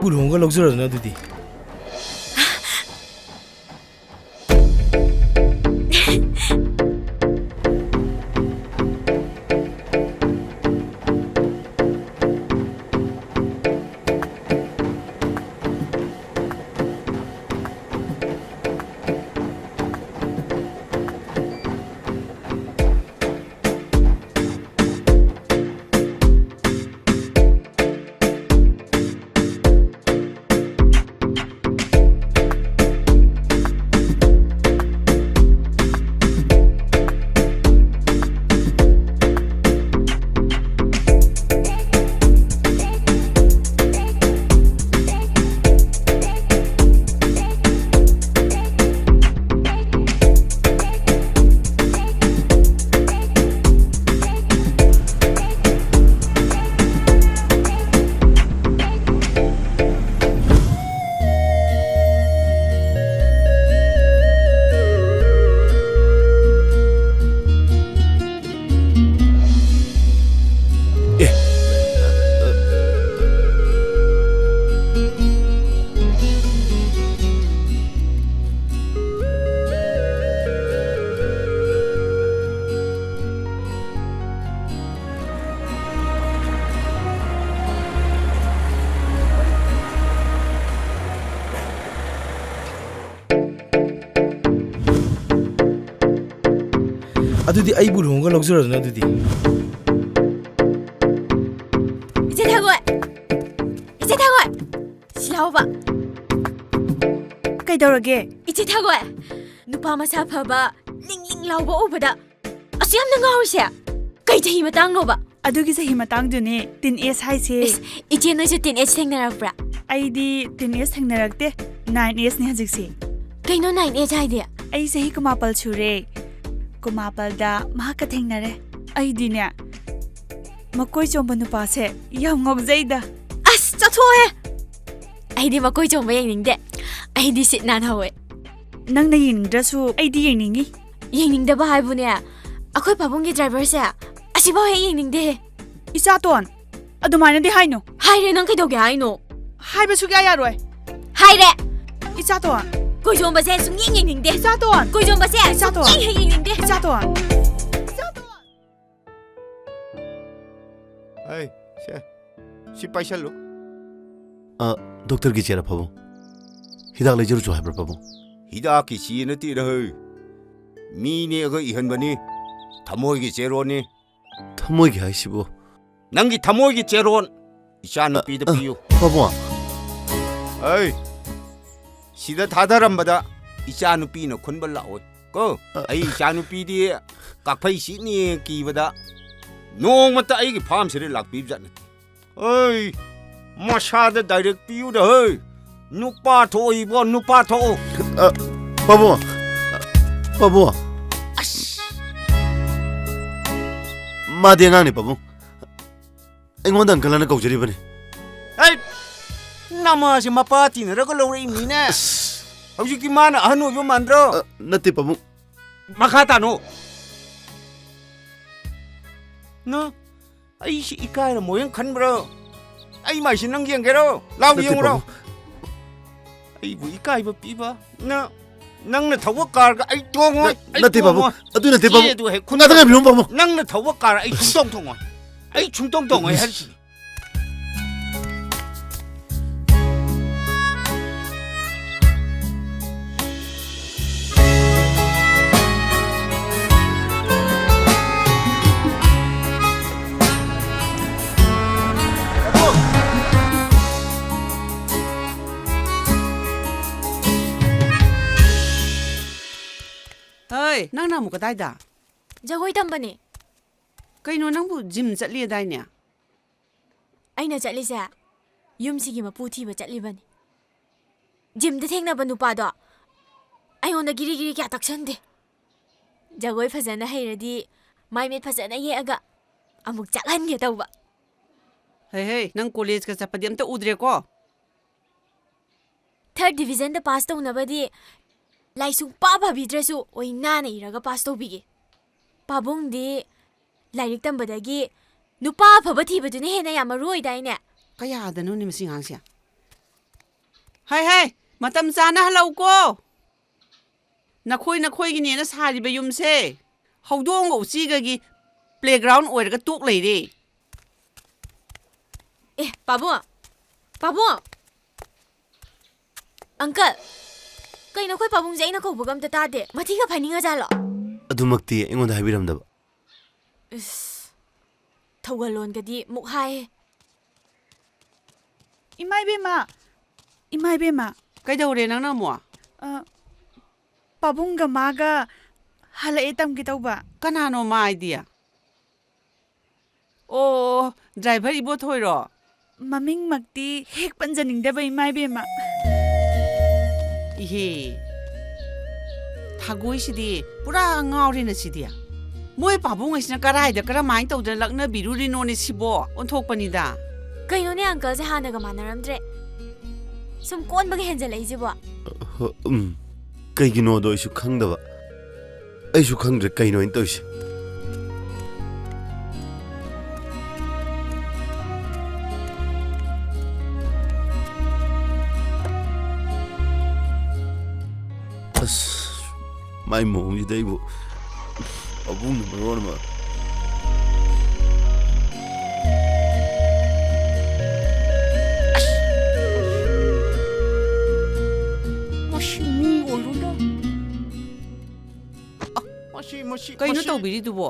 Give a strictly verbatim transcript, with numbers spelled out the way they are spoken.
ꯄꯨ ꯂꯨꯍꯣꯡꯉꯒ ꯂꯧꯖꯔꯣꯗꯅ ꯑꯗꯨꯗꯤ꯫ ꯑꯦ꯫ ꯑꯗꯨꯗꯤ ꯑꯩꯕꯨ ꯂꯨꯍꯣꯡꯉꯒ ꯂꯧꯖꯔꯣꯗꯅ ꯑꯗꯨꯗꯤ꯫ ꯏꯆꯦ ꯊꯥꯒꯣꯏ! ꯏꯆꯦ ꯊꯥꯒꯣꯏ! ꯁꯤ ꯂꯥꯎꯕ꯫ ꯀꯩꯗꯧꯔꯒꯦ? ꯏꯆꯦ ꯊꯥꯒꯣꯏ! ꯅꯨꯄꯥ ꯃꯁꯥ ꯐꯕ, ꯂꯤꯡ ꯂꯤꯡ ꯂꯥꯎꯕ ꯎꯕꯗ ꯑꯁꯨꯛ ꯌꯥꯝꯅ ꯉꯥꯎꯔꯤꯁꯦ ꯀꯩ ꯆꯍꯤ ꯃꯇꯥꯡꯅꯣꯕ? ꯑꯗꯨꯒꯤ ꯆꯍꯤ ꯃꯇꯥꯡꯗꯨꯅꯦ teen age ꯍꯥꯏꯁꯦ꯫ ꯏꯁ, ꯏꯆꯦ ꯅꯣꯏꯁꯨ teen age ꯊꯦꯡꯅꯔꯛꯄ꯭ꯔꯥ? ꯑꯩꯗꯤ teen age ꯊꯦꯡꯅꯔꯛꯇꯦ, nine age ꯅꯦ ꯍꯧꯖꯤꯛꯁꯦ꯫ ꯀꯩꯅꯣ nine age ꯍꯥꯏꯗꯤ? ꯑꯩ ꯆꯍꯤ ꯀꯨꯟꯃꯥꯄꯜ ꯁꯨꯔꯦ꯫ ꯀꯨꯟꯃꯥꯄꯜꯗ ꯃꯍꯥꯛꯀ ꯊꯦꯡꯅꯔꯦ꯫ ꯑꯩꯗꯤꯅꯦ, ꯃꯀꯣꯏ ꯆꯣꯝꯕ ꯅꯨꯄꯥꯁꯦ ꯌꯥꯝ ꯉꯥꯎꯖꯩꯗ꯫ ꯑꯁ, ꯆꯠꯊꯣꯛꯑꯣꯍꯦ! ꯑꯩꯗꯤ ꯃꯀꯣꯏ ꯆꯣꯝꯕ ꯌꯦꯡꯅꯤꯡꯗꯦ꯫ ꯑꯩꯗꯤ ꯁꯤꯠ ꯅꯥꯟꯍꯧꯋꯦ꯫ ꯅꯪꯅ ꯌꯦꯡꯅꯤꯡꯗ꯭ꯔꯁꯨ ꯑꯩꯗꯤ ꯌꯦꯡꯅꯤꯡꯉꯤ꯫ ꯌꯦꯡꯅꯤꯡꯗꯕ ꯍꯥꯏꯕꯨꯅꯦ, ꯑꯩꯈꯣꯏ ꯄꯥꯕꯨꯡꯒꯤ driver ꯁꯦ ꯑꯁꯤꯐꯥꯎ ꯍꯦꯛ ꯌꯦꯡꯅꯤꯡꯗꯦꯍꯦ꯫ ꯏꯆꯥꯇꯣꯟ, ꯑꯗꯨꯃꯥꯏꯅꯗꯤ ꯍꯥꯏꯅꯨ꯫ ꯍꯥꯏꯔꯦ, ꯅꯪ ꯀꯩꯗꯧꯒꯦ ꯍꯥꯏꯅꯣ? ꯍꯥꯏꯕ ꯁꯨꯛꯌꯥ ꯌꯥꯔꯣꯏ꯫ ꯍꯥꯏꯔꯦ꯫ ꯏꯆꯥꯇꯣꯟ꯫ ꯀꯣꯏꯖꯣꯝꯕꯁꯦ ꯁꯨꯡꯌꯦꯡ ꯌꯦꯡꯅꯤꯡꯗꯦ꯫ ꯏꯆꯥꯇꯣꯟ꯫ ꯀꯣꯏꯖꯣꯝꯕꯁꯦ ꯏꯆꯥꯇꯣꯟ꯫ ꯁꯨꯡꯌꯦꯡ ꯍꯦꯛ ꯌꯦꯡꯅꯤꯡꯗꯦ꯫ ꯏꯆꯥꯇꯣꯟ꯫ ꯑꯩ, ꯁꯦ, ꯁꯤ ꯄꯥꯏꯁꯜꯂꯨ꯫ ꯑ, ꯗꯣꯛꯇꯔꯒꯤ ꯆꯦꯔꯥ ꯄꯥꯕꯨꯡ? ꯍꯤꯗꯥꯛ ꯂꯩꯖꯔꯨꯆꯣ ꯍꯥꯏꯕ꯭ꯔꯥ ꯄꯥꯕꯨꯡ? ꯍꯤꯗꯥꯛꯀꯤ ꯆꯦ ꯅꯠꯇꯦꯗ ꯍꯩ꯫ ꯃꯤꯅꯦ ꯑꯩꯈꯣꯏ ꯏꯍꯟꯕꯅꯤ꯫ ꯊꯃꯣꯏꯒꯤ ꯆꯦꯔꯣꯟꯅꯤ꯫ ꯊꯃꯣꯏꯒꯤ ꯍꯥꯏꯁꯤꯕꯨ? ꯅꯪꯒꯤ ꯊꯃꯣꯏꯒꯤ ꯆꯦꯔꯣꯟ ꯏꯆꯥꯅꯨꯄꯤꯗ ꯑ, ꯑ, ꯄꯤꯌꯨ꯫ ꯄꯥꯕꯨꯡ꯫ ꯑꯩ, ꯁꯤꯗ ꯊꯥꯗꯔꯝꯕꯗ ꯏꯆꯥꯅꯨꯄꯤꯅ ꯈꯨꯟꯕ ꯂꯥꯛꯑꯣꯏ ꯀꯣ꯫ ꯑ꯫ ꯑꯩ ꯏꯆꯥꯅꯨꯄꯤꯗꯤ ꯀꯥꯐꯩ ꯆꯤꯛꯅꯤ ꯀꯤꯕꯗ ꯅꯣꯡꯃꯇ ꯑꯩꯒꯤ ꯐꯥꯝꯁꯤꯗ ꯂꯥꯛꯄꯤꯕꯖꯥꯠ ꯅꯠꯇꯦ꯫ ꯑꯩ, ꯃꯁꯥꯗ ꯗꯥꯏꯔꯦꯛ ꯄꯤꯌꯨꯗ ꯍꯩ꯫ ꯅꯨꯄꯥ ꯊꯣꯛꯏꯕꯣ, ꯅꯨꯄꯥ ꯊꯣꯛꯑꯣ꯫ ꯑ, ꯄꯥꯕꯨꯡ, ꯄꯥꯕꯨꯡ꯫ ꯑꯁ꯫ ꯃꯥꯗꯤ ꯑꯉꯥꯡꯅꯤ ꯄꯥꯕꯨꯡ꯫ ꯑꯩꯉꯣꯟꯗ ꯑꯪꯀꯜ ꯑꯅ ꯀꯧꯖꯔꯤꯕꯅꯤ꯫ ꯑꯩ, ꯅꯃꯥꯁꯦ ꯃꯄꯥ ꯇꯤꯟꯅꯔꯒ ꯂꯧꯔꯛꯏꯕꯅꯤꯅꯦ꯫ ꯑꯁ꯫ ꯍꯧꯖꯤꯛꯇꯤ ꯃꯥꯅ ꯑꯍꯟ ꯑꯣꯏꯕ ꯃꯥꯟꯗ꯭ꯔꯣ? ꯑ, ꯅꯠꯇꯦ ꯄꯥꯕꯨꯡ꯫ ꯃꯈꯥ ꯇꯥꯅꯣ꯫ ꯅ, ꯑꯩꯁꯤ ꯏꯀꯥꯏꯔꯝꯃꯣꯏꯅ ꯈꯟꯕ꯭ꯔꯣ? ꯑꯩ ꯃꯥꯏꯁꯤ ꯅꯪ ꯌꯦꯡꯒꯦꯔꯣ? ꯂꯥꯎ ꯅꯠꯇꯦ, ꯌꯦꯡꯉꯨꯔꯣ꯫ ꯄꯥꯕꯨꯡ꯫ ꯑꯩꯕꯨ ꯏꯀꯥꯏꯕ ꯄꯤꯕ? ꯅ, ꯅꯪꯅ ꯊꯧꯕ ꯀꯥꯔꯒ ꯑꯩ ꯇꯣꯡꯉꯣꯏ, ꯅ-, ꯑꯩ ꯅꯠꯇꯦ, ꯄꯥꯕꯨꯡ꯫ ꯇꯣꯡꯉꯣꯏ꯫ ꯑꯗꯨ ꯅꯠꯇꯦ, ꯄꯥꯕꯨꯡ꯫ ꯆꯦꯗꯨ ꯍꯦꯛ ꯈꯨꯟ-, ꯉꯥꯛꯇ ꯉꯥꯏꯕꯤꯔꯝꯃꯨ, ꯄꯥꯕꯨꯡ꯫ ꯅꯪꯅ ꯊꯧꯕ ꯀꯥꯔ ꯑꯩ ꯁꯨꯡꯇꯣꯡ ꯇꯣꯡꯉꯣꯏ꯫ ꯑꯩ ꯁꯨꯡꯇꯣꯡ ꯇꯣꯡꯉꯣꯏ ꯏꯁ꯫ ꯍꯥꯏꯔꯤꯁꯤꯅꯤ꯫ ꯍꯩ, ꯅꯪꯅ ꯑꯃꯨꯛ ꯀꯗꯥꯏꯗ? ꯖꯒꯣꯏ ꯇꯝꯕꯅꯦ꯫ ꯀꯩꯅꯣ, ꯅꯪꯕꯨ ꯖꯤꯝ ꯆꯠꯂꯤ ꯑꯗꯥꯏꯅꯦ? ꯑꯩꯅ ꯆꯠꯂꯤꯁꯦ ꯌꯨꯝꯁꯤꯒꯤ ꯃꯄꯨ ꯊꯤꯕ ꯆꯠꯂꯤꯕꯅꯤ꯫ ꯖꯤꯝꯗ ꯊꯦꯡꯅꯕ ꯅꯨꯄꯥꯗꯣ ꯑꯩꯉꯣꯟꯗ ꯒꯤꯔꯤ ꯒꯤꯔꯤ ꯀꯌꯥ ꯇꯛꯁꯟꯗꯦ꯫ ꯖꯒꯣꯏ ꯐꯖꯅ ꯍꯩꯔꯗꯤ ꯃꯥꯏ ꯃꯤꯠ ꯐꯖꯅ ꯌꯦꯛꯑꯒ ꯑꯃꯨꯛ ꯆꯠꯍꯟꯒꯦ ꯇꯧꯕ꯫ ꯍꯦ ꯍꯦ, ꯅꯪ ꯀꯣꯂꯦꯖꯀ ꯆꯠꯄꯗꯤ ꯑꯝꯇ ꯎꯗ꯭ꯔꯦꯀꯣ? ꯊꯥꯔꯠ ꯗꯤꯕꯤꯖꯟꯗ ꯄꯥꯁ ꯇꯧꯅꯕꯗꯤ ꯂꯥꯏꯔꯤꯛ ꯁꯨꯡꯄꯥ ꯄꯥꯕꯤꯗ꯭ꯔꯁꯨ ꯑꯣꯏ ꯅꯥꯅ ꯏꯔꯒ ꯄꯥꯁ ꯇꯧꯕꯤꯒꯦ꯫ ꯄꯥꯕꯨꯡꯗꯤ ꯂꯥꯏꯔꯤꯛ ꯇꯝꯕꯗꯒꯤ ꯅꯨꯄꯥ ꯑꯐꯕ ꯊꯤꯕꯗꯨꯅ ꯍꯦꯟꯅ ꯌꯥꯝ ꯃꯔꯨ ꯑꯣꯏꯗꯥꯏꯅꯦ? ꯀꯌꯥꯗꯅꯣꯅꯦ ꯃꯁꯤ ꯑꯉꯥꯡꯁꯦ? ꯍꯩ ꯍꯩ, ꯃꯇꯝ ꯆꯥꯅ ꯍꯜꯂꯛꯎꯀꯣ꯫ ꯅꯈꯣꯏ ꯅꯈꯣꯏꯒꯤꯅꯦꯅ ꯁꯥꯔꯤꯕ ꯌꯨꯝꯁꯦ ꯍꯧꯗꯣꯡꯒ ꯎꯆꯤꯒꯒꯤ playground ꯑꯣꯏꯔꯒ ꯇꯣꯛ ꯂꯩꯔꯦ꯫ ꯑꯦ, ꯄꯥꯕꯨꯡ! ꯄꯥꯕꯨꯡ! ꯑꯪꯀꯜ! ꯀꯩꯅꯣ, ꯑꯩꯈꯣꯏ ꯄꯥꯕꯨꯡꯁꯦ ꯑꯩꯅ ꯀꯧꯕꯒ ꯑꯝꯇ ꯇꯥꯗꯦ? ꯃꯊꯤꯒ ꯐꯥꯏꯅꯤꯡꯉꯖꯥꯠꯂꯣ? ꯑꯗꯨꯃꯛꯇꯤ ꯑꯩꯉꯣꯟꯗ ꯍꯥꯏꯕꯤꯔꯝꯗꯕ꯫ ꯏꯁ, ꯊꯧꯒꯜꯂꯣꯟꯒꯗꯤ ꯃꯨꯛ ꯍꯥꯏ꯫ ꯏꯃꯥ ꯏꯕꯦꯝꯃ! ꯏꯃꯥ ꯏꯕꯦꯝꯃ! ꯀꯩꯗꯧꯔꯦ ꯅꯪꯅ ꯑꯃꯨꯛ? ꯑ, ꯄꯥꯕꯨꯡꯒ ꯃꯥꯒ ꯍꯜꯂꯛꯑꯦ ꯇꯝꯒꯦ ꯇꯧꯕ꯫ ꯀꯅꯥꯅꯣ ꯃꯥ ꯍꯥꯏꯗꯤ? ꯑꯣ, driver ꯏꯕꯣꯊꯣꯏꯔꯣ? ꯃꯃꯤꯡꯃꯛꯇꯤ ꯍꯦꯛ ꯄꯟꯖꯅꯤꯡꯗꯕ, ꯏꯃꯥ ꯏꯕꯦꯝꯃ꯫ ꯏꯍꯦ, ꯊꯥꯒꯣꯏꯁꯤꯗꯤ ꯄꯨꯔꯥ ꯉꯥꯎꯔꯦꯅ ꯁꯤꯗꯤ꯫ ꯃꯣꯏ ꯄꯥꯕꯨꯡ ꯍꯥꯏꯁꯤꯅ ꯀꯔꯥꯏꯗ ꯀꯔꯝꯍꯥꯏꯅ ꯇꯧꯗꯅ ꯂꯛꯅꯕꯤꯔꯨꯔꯤꯅꯣꯅꯦ ꯁꯤꯕꯣ? ꯑꯣꯟꯊꯣꯛꯄꯅꯤꯗ꯫ ꯀꯩꯅꯣꯅꯦ ꯑꯪꯀꯜꯁꯦ ꯍꯥꯟꯅꯒ ꯃꯥꯟꯅꯔꯝꯗ꯭ꯔꯦ꯫ ꯁꯨꯝ ꯀꯣꯟꯕꯒ ꯍꯦꯟꯖꯜꯂꯛꯏꯁꯤꯕꯣ꯫ ꯍ-, ꯎꯝ꯫ ꯀꯩꯒꯤꯅꯣꯗꯣ ꯑꯩꯁꯨ ꯈꯪꯗꯕ꯫ ꯑꯩꯁꯨ ꯈꯪꯗ꯭ꯔꯦ ꯀꯩꯅꯣ ꯑꯩꯅ ꯇꯧꯔꯤꯁꯦ꯫ ꯑꯁ, ꯃꯥꯏ ꯃꯑꯣꯡꯁꯤꯗ ꯑꯩꯕꯨ ꯄꯥꯕꯨꯡꯅ ꯃꯔꯣꯟ ꯑꯃ꯫ ꯃꯁꯤ ꯃꯤ ꯑꯣꯏꯔꯨꯅꯨ꯫ ꯃꯁꯤ, ꯃꯁꯤ, ꯀꯩꯅꯣ ꯃꯁꯤ꯫ ꯇꯧꯕꯤꯔꯤꯗꯨꯕꯣ?